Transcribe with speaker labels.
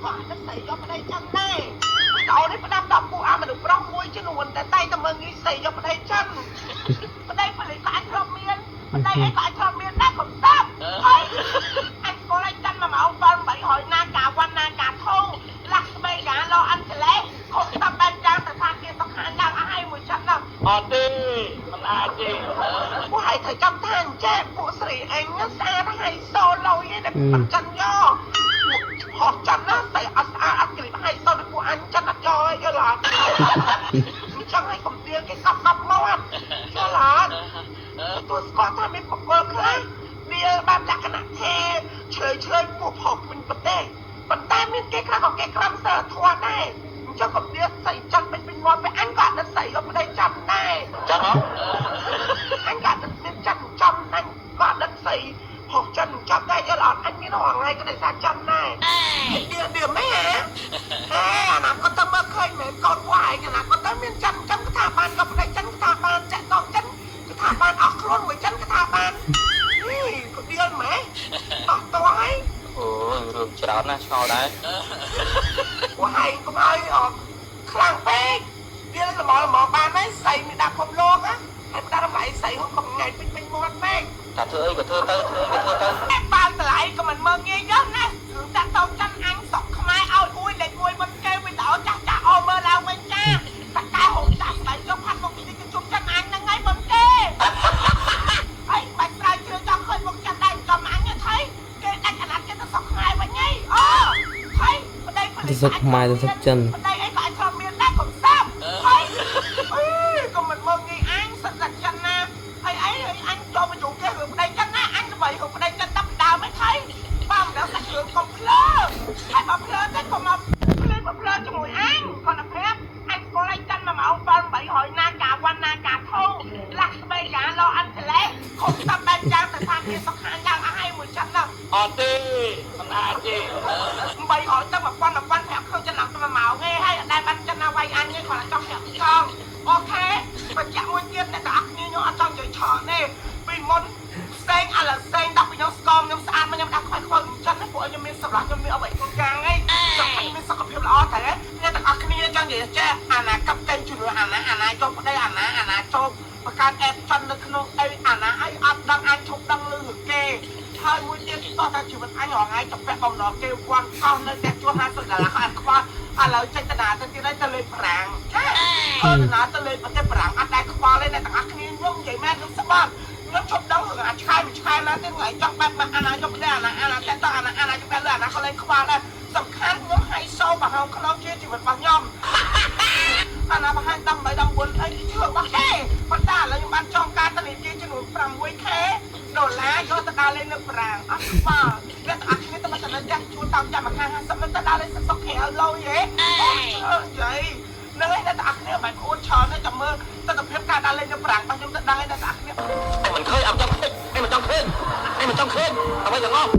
Speaker 1: ក៏អាណិតស្រីយកប្តីចឹងដែរវីដេអូនេះផ្ដាំដល់ពួកអាមនុស្សប្រុសមួយចំនួនតែតែតែមើងងាយស្រីយកប្តីចឹងប្តីផលិតក៏អាចធ្លាប់មានប្តីអីក៏អាចធ្លាប់មានដែរកុំតាប់ហើយអញស្គាល់ឲ្យចិន1ម៉ោង7 800ណាកាវ៉ាន់ណាកាធូឡាស់ស្បេកាឡូអង់ហ្សលេខុសតាប់បែបយ៉ាងទៅថាគេសុខខានឡើងអស់ហើយមួយចិនណា
Speaker 2: អត់ទេមិនអាចទេ
Speaker 1: ពួកហើយត្រូវចាំថាអញ្ចេះពួកស្រីអញស្អាតហើយសូលុយឯងតែចិនយកពួកហោះចិនណាស្អីអត់ស្អាតអត់គ្រីបហើយសូលពួកអញចិនអត់យកយល់អត់មិនចង់ឲ្យកុំទៀលគេកប់កប់មកអត់យល់អត់ទទួលស្គាល់ថាមានបុគ្គលខ្លះវាបែបលក្ខណៈថាឆ្លើយឆ្លើយពួកផុសពេញប្រទេសប៉ុន្តែមានគេខ្លះក៏គេក្រំសើធွာដែរអញ្ចឹងកុំទៀលស្អីចិនពេញពេញមាត់ពេលអញក៏អត់ស្អីយកប្តីចាំដែរ
Speaker 2: ចឹងហ៎
Speaker 1: អញក៏អត់មានចិត្តចំអញក៏អត់ស្អីហូបចិនចំដែរយល់អត់អញមានរងថ្ងៃក៏ដោយសារចិនដែរឌៀឌៀមែនហេអាណាក៏ទៅមើលឃើញមែនកូនពួកឯងអាណាក៏ទៅមានចិនចឹងក៏ថាបានក៏ប្តីចិនក៏ថាបានចាក់តងចិនក៏ថាបានអស់ខ្លួនមួយចិនក៏ថាបាននេះក៏ឌៀលមែនអស់តោះហើយ
Speaker 2: អូរឿងច្រើនណាស់ឆ្ងល់ដែរ
Speaker 1: ពួកឯងកុំឲ្យអខ្លាំងពេកឌៀលល្មមល្មមបានហើយស្អីមានដាក់ភពលោកណាហើយផ្ដល់តម្លៃស្អីហូបកំថ្ងៃពេញពេញមាត់ពេក
Speaker 2: ថាធ្វើអីក៏ធ្វើទៅធ្វើអីក៏ធ្វើទៅ
Speaker 1: តែបើតម្លៃក៏មិនមើងងាយយកណារឿងតាក់តងចិនអញស្រុកខ្មែរឲ្យអួយលេខ1មុនគេវីដេអូចាស់ចាស់អូមើលឡើងវិញចាតកែហូបចាស់ស្បែកយកផាត់មកទីនេះគឺជុំចិនអញហ្នឹងហើយមុនគេហើយបាច់ស្រាវជ្រាវចង់ឃើញមុខចិនដែរចំអញថៃគេដាច់អាណត្តិគេទៅស្រុកខ្មែរវិញហីអូថៃប្តីផលិ
Speaker 3: ទៅស្រុកខ្មែរទៅស្រុកចិន
Speaker 1: ប្តីអីក៏អាចធ្លាប់មានដែរកុំសាប់ហើយអឺក៏មិនមើងងាយអញសិតតែចិនណាហើយអីហើយអញចូលមកយូរគេរឿងប្តីចិនណាអញល្បីរឿងប្តីចិនតាំងពីដើមឯងថៃបើមិនដឹងសាច់រឿងកុំភ្លើហើយបើភ្លើទេកុំមកភ្លើមកភ្លើជាមួយអញគាត់តែប្រាប់អញស្គាល់ឲ្យចិន1ម៉ោង7 800ណាកាវ៉ាន់ណាកាធូឡាស់ស្បេកាឡូអង់ហ្សលេខុសតាប់បែបយ៉ាងទៅថាគេសុខខានឡើងអស់ហើយមួយចិនណា
Speaker 2: អត់ទេមិនអាចទេ
Speaker 1: 800ទៅ1000 1000ប្រាប់ឃើញចំណាំទៅ1ម៉ោងឯងហើយអត់ដែលបានចិនណាវាយអញទេគ្រាន់តែចង់ប្រាប់ចង់អូខេបញ្ជាក់មួយទៀតអ្នកទាំងអស់គ្នាខ្ញុំអត់ចង់និយាយច្រើនទេពីមុនផ្សេងឥឡូវផ្សេងដល់ពីខ្ញុំស្គមខ្ញុំស្អាតមកខ្ញុំដាក់ខ្វាយខ្វល់ចិនណាពួកខ្ញុំមានសម្រាប់ខ្ញុំមានអ្វីគ្រប់យ៉ាងឯងចង់ខ្ញុំមានសុខភាពល្អតែអ្នកទាំងអស់គ្នាចង់និយាយចេះអាណាកັບកេងជំរឿអាណាអាណាយកប្តីអាណាអាណាចូលបង្កើតអេបចិននៅក្នុងអីអាណាអីអត់ដឹងអញឈប់ដឹងលឺគេ ហើយមួយទៀតតោះតែជីវិតអញរងថ្ងៃទៅពាក់បំណងគេវាន់កោះនៅតែជួល50ដុល្លារអត់ខ្វល់ឥឡូវចេញតាណាទៅទៀតហើយទៅលេងប្រាំងចាធ្វើតាណាទៅលេងប្រទេសប្រាំងអត់ដែលខ្វល់ទេអ្នកទាំងអស់គ្នាខ្ញុំនិយាយមែនខ្ញុំស្បាត់ខ្ញុំឈប់ដឹងរឿងអាឆ្កែមួយឆ្កែណាទៀតថ្ងៃចង់បែបមកអាណាយកផ្ទះអាណាអាណាតែតអាណាអាណាយកផ្ទះលើអាណាក៏លេងខ្វល់ដែរសំខាន់ខ្ញុំហៃសូប្រហោងខ្លោងជាជីវិតរបស់ខ្ញុំអាណាបង្ហាញ18 19អីជឿរបស់គេប៉ុន្តែឥឡូវខ្ញុំបានចងការធនាគារចំនួន 6K ដុល្លារយកទៅដើរលេងនៅប្រាំងអត់ខ្វល់អ្នកទាំងអស់គ្នាទៅមកចំណេញចាស់ជួលតាមចាំមួយខាង50មិនទៅដើរលេងសុខក្រៅលុយហ៎អូនិយាយនឹងឯងអ្នកទាំងអស់គ្នាមិនអួតច្រើនទេចាំមើលទស្សនភាពការដើរលេងនៅប្រាំងរបស់ខ្ញុំទៅដឹងឯងអ្នកទាំងអស់គ្នា
Speaker 2: មិនឃើញអត់ចង់ឃើញមិនចង់ឃើញមិនចង់ឃើញអ្វីទាំងអស់